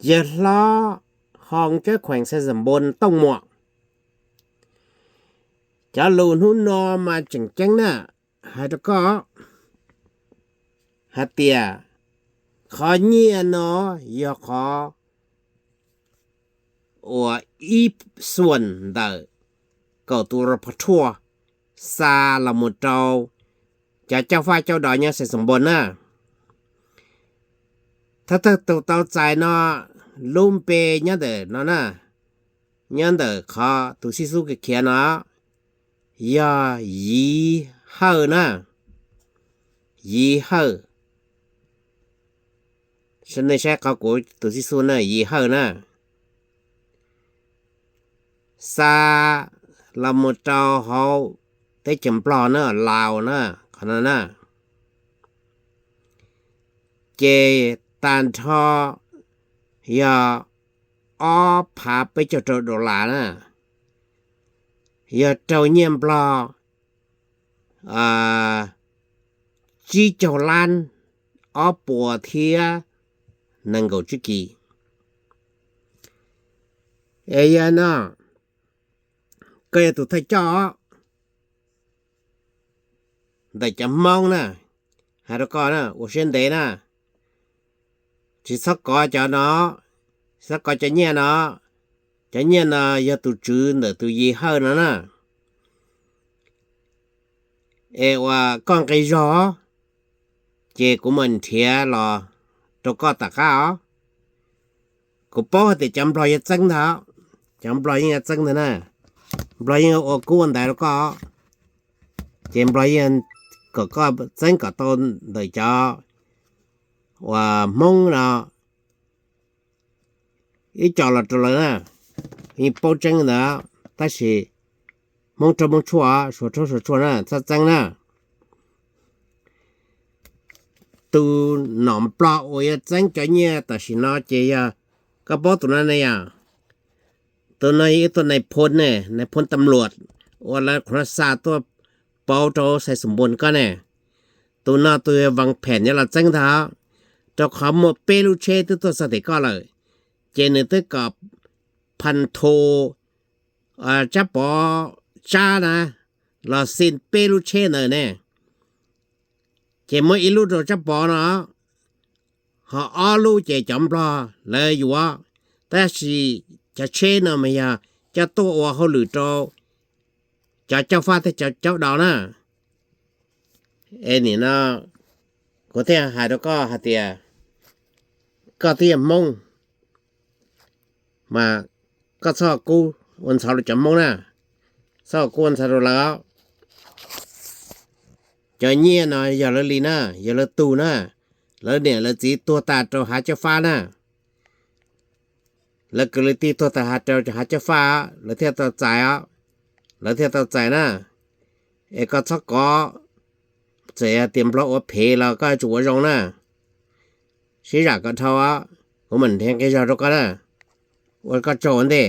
Yawg hlob Hoo Cab Khuees Xais Xoom Npoos Tooj Muam, cov lus hnub no mas tseem ceeb na, hais rau koj hais tias qhov nyiaj no yog qhov uas ib xuam ntawm kaum tus rog pov thuaj xa los mus rau cov cauj faj cauj dov nyob Xais Xoom Npoos na. Thawj thawj tus tau txais no lub npe nyob ntawm no na, nyob ntawm qhov tus xib xub khiav no yog Yiv Hawj na, Yiv Hawj. Nej saib qhov kuv tus xib xub na, Yiv Hawj na, xa los mus rau hauv teb chaws Nplog na, Laus na, qhov no na, ces tag nrho yog ob phav peb caug rau dollar na, yog raug nyiaj Nplog tsib caug lab ob puas thiab nees nkaum tsib kis. Es yog no, koj yog tus thawj coj ntawm cov Hmoob na, hais rau koj na, ua siab ntev na, tsis txhob kov cov no, tsis txhob kov cov nyiaj no. Cov nyiaj no yog tus tswv ntawm tus Yiv Hawj no na. Es uas koj nqi zog, ces kuv mam nrhiav los rau koj tom qab os. Kuv paub hais tias cov Nplog yuav txeeb ntag, cov Nplog yeej yuav txeeb ntag na. Nplog yeej ua kub ua ntaiv rau koj, ces Nplog yeej kom koj txeeb kom tau ntawm cov uas Hmoob no ib co los rau lawv na. Yeej paub tseeb ntawd, tab sis Hmoob raug Hmoob tshuaj, Suav raug Suav tshuaj na, txhob txeeb na. Tus nom Nplog uas yuav txeeb cov nyiaj tam sim no ces yog, koj paub tus no ne yom? Tus no yog ib tug nais phoo ne, nais phoo tam luam uas lawv qhuav xa tuaj pauv rau Xais Xoom Npoos koj ne. Tus no tus yog Vam Phem nyob los txeeb ntag, rau qhov muaj peb lub tsheb twb tuaj txog tim koj lawm, ces nws twb kom Phas Thu Tsab Pov Tsab na los xi peb lub tsheb ntawd ne. Ces muab ib lub rau Tsab Pov no, ho ob lub ces cov Nplog lawv yuav, tab sis cov tsheb no mas yog coj tuaj ua hauj lwm rau cov cauj faj thiab cov cauj dov na. Es nim no kuv thiaj hais rau koj hais tias koj twb yog Hmoob, mas koj txhob kub ua ntxhov rau cov Hmoob na, txhob kub ua ntxhov rau lawv. Cov nyiaj no yog lawv li na, yog lawv tug na, lawv niam lawv txiv tuag tas rau hav cauj faj na. Lawv kwv lawv tij tuag tas rau hav cauj faj, lawv thiaj tau txais os, lawv thiaj tau txais na. Es koj txhob kov, txawm tias Nplog ua phem los koj yuav tsum ua zoo na. Sib zam kom dhau, kuv mam nrhiav nqi zog rau koj na, ua koj tsaug ua ntej.